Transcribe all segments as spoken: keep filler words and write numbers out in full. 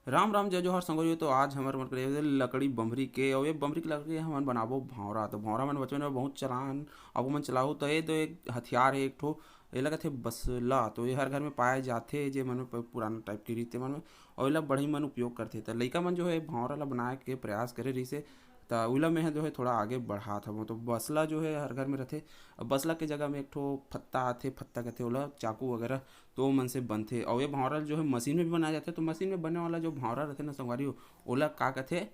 राम राम, जय जोहार संगवारी हो। तो आज हमर मन करे लकड़ी बमरी के, अउ ये बमरी के लकड़ी हमन बनाबो भौंरा। तो भौंरा मन बचपन में बहुत चलान, अब मन चलाहू। तो ये तो एक हथियार है एक ठो, एला कथे बसला। तो ये हर घर में पाए जाथे, जे मन में प-, पुराना टाइप के रीते मन में, अउ एला बढ़ई मन उपयोग करथे। तो लइका मन जो है भौंरा ला बनाए के प्रयास करे रहिसे, त उला में जो है थोड़ा आगे बढ़ात हवं। तो बसला जो है हर घर में रथे। अब बसला के जगह में एक ठो फत्ता आथे, फत्ता कथे ओला, चाकू वगैरह, तो ओ मन से बनथे। अउ ये भौंरा जो है मशीन में भी बनाया जाथे। तो मशीन में बने वाला जो भौंरा रथे ना संगवारी हो, ओला का कथे?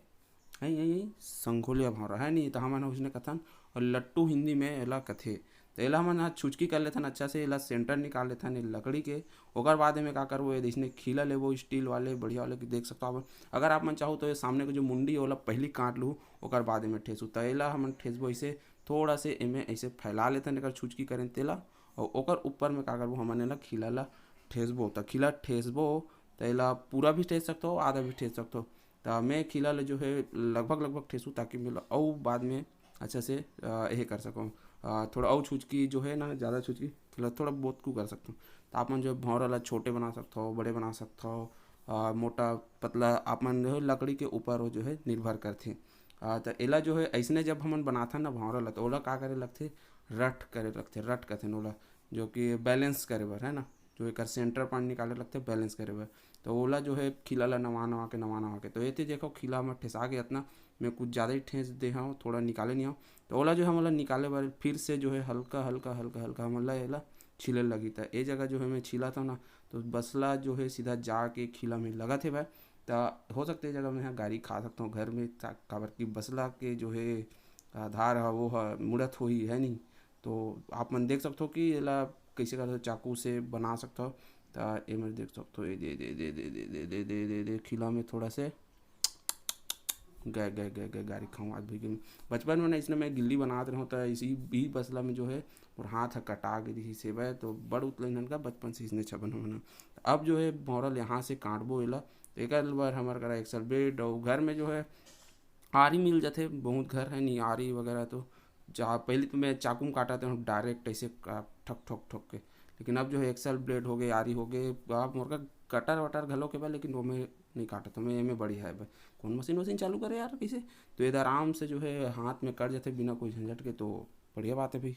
है यही संघोलिया भौंरा है नहीं, तो हमन उसने कथन। और लट्टू हिंदी में एला कथे। तो एला हमन आज छुचकी कर लेथन अच्छा से, एला सेंटर निकाल लेथन ये लकड़ी के। ओकर बाद में का करबो, ये जैसने खीला लेबो स्टील वाले, बढ़िया वाले, कि देख सकता हो। अगर आप मन चाहो तो ये सामने के जो मुंडी है, ओला पहली काट लू, ओकर बाद में ठेसू। तो एला हमन ठेसबो ऐसे, थोड़ा से एमे ऐसे फैला लेथन, एकर छुचकी करें तेला। और ओकर ऊपर में का करबो, हमन एला खीला ला ठेसबो। तो खीला ठेसबो, तो एला पूरा भी ठेस सकते हो, आधा भी ठेस सकते हो। तो मैं खीला ले जो है लगभग लगभग ठेसू, ताकि मैं अउ बाद में अच्छा से, अ, यह कर सकूँ। अ, थोड़ा अउ छुचकी जो है ना, ज़्यादा छुचकी खीला थोड़ा बहुत को कर सकते हो। तो आप मन जो है भौंरा ला छोटे बना सकते हो, बड़े बना सकते हो, अ, मोटा पतला, आप मन जो है लकड़ी के ऊपर वो जो है निर्भर करथे। अ, तो एला जो है ऐसने जब हमन बनाथन ना भौंरा ला, तो ओला का करे लगथे? रट करे लगथे, रट कथे ओला, जो कि बैलेंस करे बर है ना, जो एकर सेंटर पॉइंट निकाले लगथे बैलेंस करे बर। तो ओला जो है खीला ला नवा नवा के, नवा नवा के। तो एते देखो खीला में ठेसा के इतना, मैं कुछ ज़्यादा ही ठेस दे हूँ, थोड़ा निकाले नहीं हूँ। तो ओला जो है हमला निकाले बर फिर से जो है हल्का हल्का हल्का हल्का हमला एला छीले लगी। तो ए जगह जो है मैं छीला था ना, तो बसला जो है सीधा जाके खीला में लगा थे भाई। तो हो सकता है ए जगह मैं यहाँ गारी खा सकता हूँ घर में, ता-, काबर की बसला के जो है आधार है वो है मुड़त हो ही है नहीं। तो आप मन देख सकते हो कि एला कैसे करते हो, चाकू से बना सकते हो। तो ये मैं देख सकते हो, ये दे दे दे दे दे दे दे दे दे दे खीला में थोड़ा से गए गए गए गए गारी खाऊँ आज भी। बचपन में ना इसने मैं गिल्ली बनात रहूँ, तो इसी भी बसला में जो है और हाथ ह कटा के दिखी सेवा, तो बड़ उतले इन्हन का बचपन से इसने छबन होना। अब जो है भौंरा ले यहाँ से काटबो एला, तो एक बार हमारे करा एक्सल ब्लेड और घर में जो है आरी मिल जाथे, बहुत घर है नहीं आरी वगैरह। तो जा पहले तो मैं चाकू में काटा था डायरेक्ट ऐसे का-, ठक ठक ठक के, लेकिन अब जो है एक्सल ब्लेड हो गए, आरी हो गए, अब मोर का कटर वटर घलो के बा, लेकिन वो में नहीं काटत, मैं एमे बढ़िया है बा। कौन मशीन वशीन चालू करे यार कैसे? तो इधर आराम से जो है हाथ में कट जाते बिना कोई झंझट के, तो बढ़िया बात है भाई।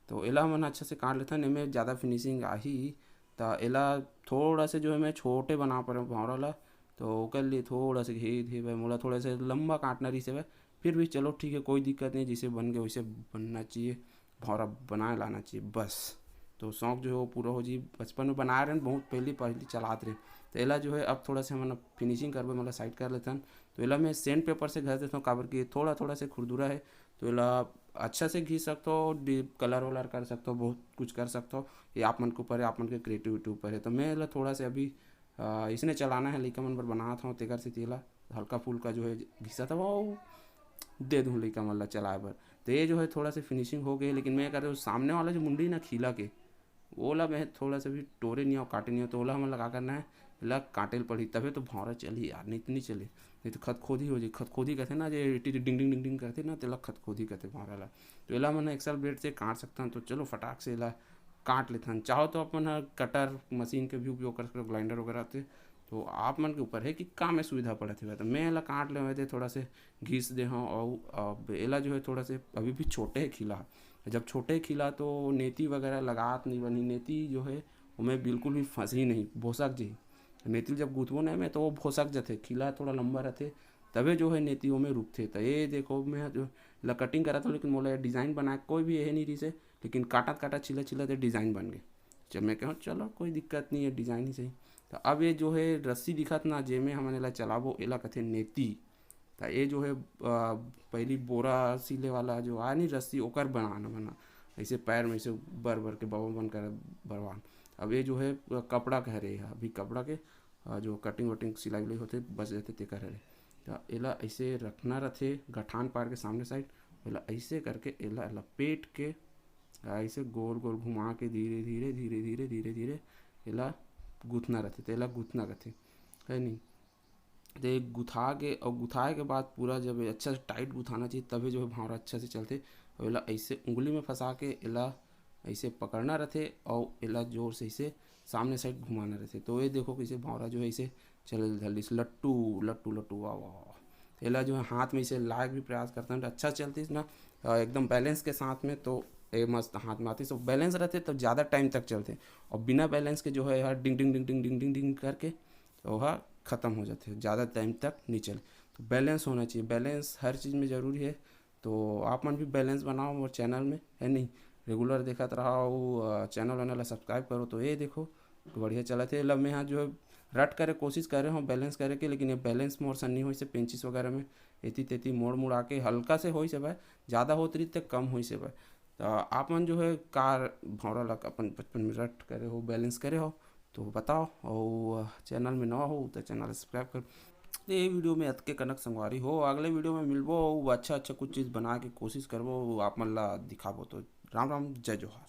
तो एला हमन अच्छा से काट लेथन, एमे ज़्यादा फिनिशिंग आही। त एला थोड़ा से जो है मैं छोटे बना पा रहे भौंरा ला, तो ओकर लिए थोड़ा से घेर घेर भाई मोला थोड़ा से लंबा काटना रही से भाई। फिर भी चलो ठीक है, कोई दिक्कत नहीं, जैसे बन गए वैसे बनना चाहिए, भौंरा बनाए लाना चाहिए बस। तो शौक जो है वो पूरा हो जी। बचपन में बनाए रहे, बहुत पहली पहली चलात रहे। तो एला जो है अब थोड़ा से हमन फिनिशिंग करबे, मतलब साइड कर लेथन। तो एला मैं सेंड पेपर से घस देता हूँ, काबर कि थोड़ा थोड़ा से खुरदुरा है। तो एला अच्छा से घिस सकते हो, डि-, कलर वलर कर सकते हो, बहुत कुछ कर सकते हो। ये आप मन के ऊपर है, आप मन के क्रिएटिविटी ऊपर है। तो मैं एला थोड़ा से अभी, आ, इसने चलाना है, लइका मन बर बनात हूँ, तेकर से तेला हल्का फुल्का जो है घिसा था वो दे दूँ लइका मन ला चलाए बर। तो ये जो है थोड़ा से फिनिशिंग हो गई, लेकिन मैं कहते हूँ सामने वाला जो मुंडी ना खीला के, ओला मैं थोड़ा सा भी टोरे नहीं हो, काटे नहीं हो, तो ओला हमन ला का करना है, एला काटे ल पड़ही, तभे तो भौंरा चलही यार, नहीं तो नहीं चले, नहीं तो खतखोदी हो जाए। खतखोदी कहते ना, जे एटी डिंग डिंग डिंग डिंग करते ना, तेला खतखोदी कहते भौंरा ला। तो एला हमन एक्सल ब्लेड से काट सकथन। तो चलो फटाक से एला काट लेथन। चाहो तो अपन ह कटर मशीन के भी उपयोग कर सकते हो, ग्राइंडर वगैरह से। तो आप मन के ऊपर है कि का में सुविधा पड़त हे। तो मैं एला काट लेवे थे, थोड़ा से घिस दे हूँ, और अब एला जो है थोड़ा से अभी भी छोटे है खिला, जब छोटे खिला तो नेती वगैरह लगात नहीं बनी, नेती जो है ओमे बिल्कुल भी फंसही नहीं, भोसक जी। नेती जब गुथबो नहीं में तो वो भोसक जथे, खिला थोड़ा लंबा रहथे, तबे जो है नेती ओमे रुकथे। तो ये देखो मैं जो ला कटिंग करा था, लेकिन मोला डिज़ाइन बना कोई भी यही नहीं रही से, लेकिन काटत काटत छिलत छिलत ये डिज़ाइन बन गए। जब मैं कहूँ चलो कोई दिक्कत नहीं है, डिज़ाइन ही सही। तो अब ये जो है रस्सी दिखत ना, जेमे हमन एला चलाबो, एला कथे नेती। तो ये जो है, अ, पहली बोरा सिले वाला जो आय नहीं रस्सी, ओकर बनाना बना, ऐसे पैर में ऐसे बर बर के बबा बन कर बरवान। अब ये जो है, अ, कपड़ा के हरे है, अभी कपड़ा के, अ, जो कटिंग वटिंग सिलाई उलाई होते बच जाते तेकर हरे। तो एला ऐसे रखना रहते गठान पार के सामने साइड, एला ऐसे करके एला लपेट के ऐसे गोल गोल घुमा के धीरे धीरे धीरे धीरे धीरे धीरे एला गुथना रहते, तो एला गुथना कहते, है नहीं? तो ये गुथा के, और गुथाए के बाद पूरा जब ये अच्छा से टाइट गुथाना चाहिए, तभी जो है भौंरा अच्छा से चलते। और एला ऐसे उंगली में फंसा के एला ऐसे पकड़ना रहते और एला जोर से ऐसे सामने साइड घुमाना रहते। तो ये देखो कैसे भौंरा जो है ऐसे चले धर लिस लट्टू लट्टू लट्टू, वाह वाह वाह। तेला जो है हाथ में इसे लायक भी प्रयास करता हूँ, अच्छा चलतीस ना, अ, एकदम बैलेंस के साथ में, तो ये मस्त हाथ में आतीस। तो बैलेंस रहते तो ज़्यादा टाइम तक चलते, और बिना बैलेंस के जो है यार डिंग डिंग डिंग डिंग डिंग डिंग डिंग करके तो वह ख़त्म हो जाते, ज़्यादा टाइम तक नहीं चले। तो बैलेंस होना चाहिए, बैलेंस हर चीज़ में ज़रूरी है। तो आप मन भी बैलेंस बनाओ मोर चैनल में, है नहीं, रेगुलर देखत रहो, चैनल वैनल ला सब्सक्राइब करो। तो ये देखो, तो बढ़िया चलत हे। लब में यहाँ जो है रट करे कोशिश करे हो बैलेंस करे के, लेकिन ये बैलेंस मोर सन नहीं होइस हे, पेंचिस वगैरह में एती तेती मोड़ मुड़ा के हल्का से होइस हे भाई, ज़्यादा होत रही तो कम होइस हे भाई। तो आप मन जो है कार भौरा ला अपन बचपन में रट करे हो, बैलेंस करे हो, तो बताओ। और चैनल में नवा हो तो चैनल सब्सक्राइब करो। ये वीडियो में अतके कनक संगवारी हो, अगले वीडियो में मिलबो, अच्छा अच्छा कुछ चीज़ बना के कोशिश करबो, आप मन ला दिखाबो। तो राम राम, जय जोहार।